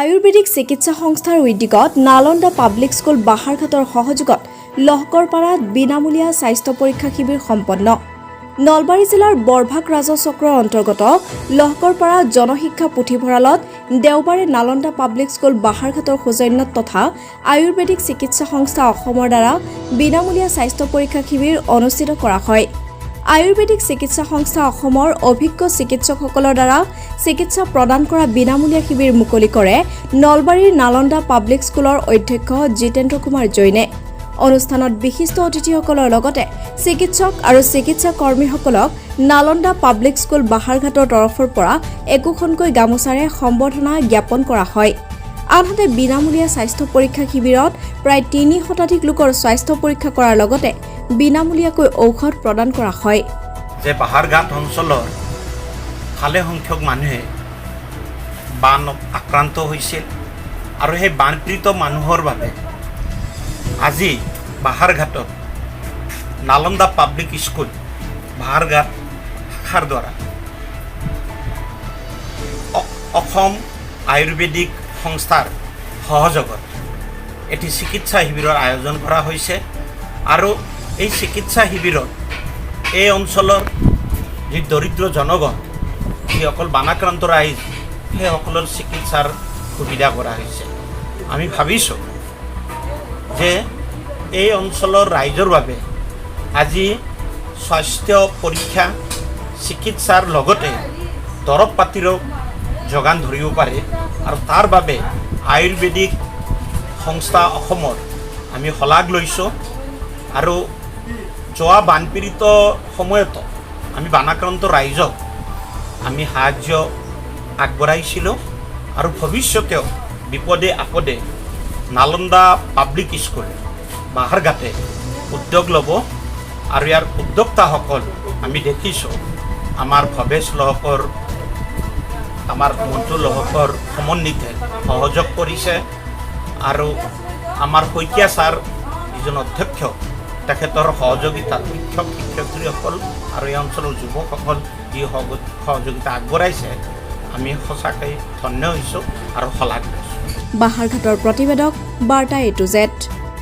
আয়ুৰ্বেদিক চিকিৎসা সংস্থাৰ উদ্যোগত নালন্দা পাব্লিক স্কুল বাহাৰঘাটৰ সহযোগত লহকৰপাৰাত বিনামূলীয়া স্বাস্থ্য পৰীক্ষা শিবিৰ সম্পন্ন। নলবাৰী জিলাৰ বৰভাগ ৰাজহ চক্ৰৰ অন্তৰ্গত লহকৰপাৰা জনশিক্ষা পুথিভঁৰালত দেওবাৰে নালন্দা পাব্লিক স্কুল বাহাৰঘাটৰ সৌজন্যত তথা আয়ুৰ্বেদিক চিকিৎসা সংস্থা অসমৰ দ্বাৰা বিনামূলীয়া স্বাস্থ্য পৰীক্ষা শিবিৰ অনুষ্ঠিত কৰা হয়। আয়ুৰ্বেদিক চিকিৎসা সংস্থা অসমৰ অভিজ্ঞ চিকিৎসকসকলৰ দ্বাৰা চিকিৎসা প্ৰদান কৰা বিনামূলীয়া শিবিৰ মুকলি কৰে নলবাৰীৰ নালন্দা পাব্লিক স্কুলৰ অধ্যক্ষ জিতেন্দ্ৰ কুমাৰ জৈনে। অনুষ্ঠানত বিশিষ্ট অতিথিসকলৰ লগতে চিকিৎসক আৰু চিকিৎসা কৰ্মীসকলক নালন্দা পাব্লিক স্কুল বাহাৰঘাটৰ তৰফৰ পৰা একোখনকৈ গামোচাৰে সম্বৰ্ধনা জ্ঞাপন কৰা হয়। আনহাতে, বিনামূলীয়া স্বাস্থ্য পৰীক্ষা শিবিৰত প্ৰায় 3 শতাধিক লোকৰ স্বাস্থ্য পৰীক্ষা কৰাৰ লগতে বিনামূলীয়াকৈ ঔষধ প্ৰদান কৰা হয়। যে বাহাৰঘাট অঞ্চলৰ ভালে সংখ্যক মানুহে বান আক্ৰান্ত হৈছিল আৰু সেই বানপীড়িত মানুহৰ বাবে আজি বাহাৰঘাটত নালন্দা পাব্লিক স্কুল বাহাৰঘাট শাখাৰ দ্বাৰা অসম আয়ুৰ্বেদিক সংস্থাৰ সহযোগত এটি চিকিৎসা শিবিৰৰ আয়োজন কৰা হৈছে। আৰু এই চিকিৎসা শিবিৰত এই অঞ্চলৰ যি দৰিদ্ৰ জনগণ, যিসকল বানাক্ৰান্ত ৰাইজ, সেইসকলৰ চিকিৎসাৰ সুবিধা কৰা হৈছে। আমি ভাবিছোঁ যে এই অঞ্চলৰ ৰাইজৰ বাবে আজি স্বাস্থ্য পৰীক্ষা, চিকিৎসাৰ লগতে দৰৱ পাতিৰো যোগান ধৰিব পাৰে আৰু তাৰ বাবে আয়ুৰ্বেদিক সংস্থা অসমৰ আমি শলাগ লৈছোঁ। আৰু যোৱা বানপীড়িত সময়তো আমি বানাক্ৰান্ত ৰাইজক আমি সাহাৰ্য আগবঢ়াইছিলোঁ আৰু ভৱিষ্যতেও বিপদে আপদে নালন্দা পাব্লিক স্কুল বাহাৰঘাটে উদ্যোগ ল'ব। আৰু ইয়াৰ উদ্যোক্তাসকল আমি দেখিছোঁ, আমাৰ ভৱেশ লহকৰ, আমাৰ মঞ্জু লহকৰ সমন্বিতে সহযোগ কৰিছে আৰু আমাৰ শইকীয়া ছাৰ যিজন অধ্যক্ষ, তেখেতৰ সহযোগিতাত শিক্ষক শিক্ষয়িত্ৰীসকল আৰু এই অঞ্চলৰ যুৱকসকল যি সহযোগিতা আগবঢ়াইছে, আমি সঁচাকৈ ধন্য হৈছোঁ আৰু শলাগ লৈছোঁ। বাহাৰঘাটৰ প্ৰতিবেদক, বাৰ্তা এ টু জেড।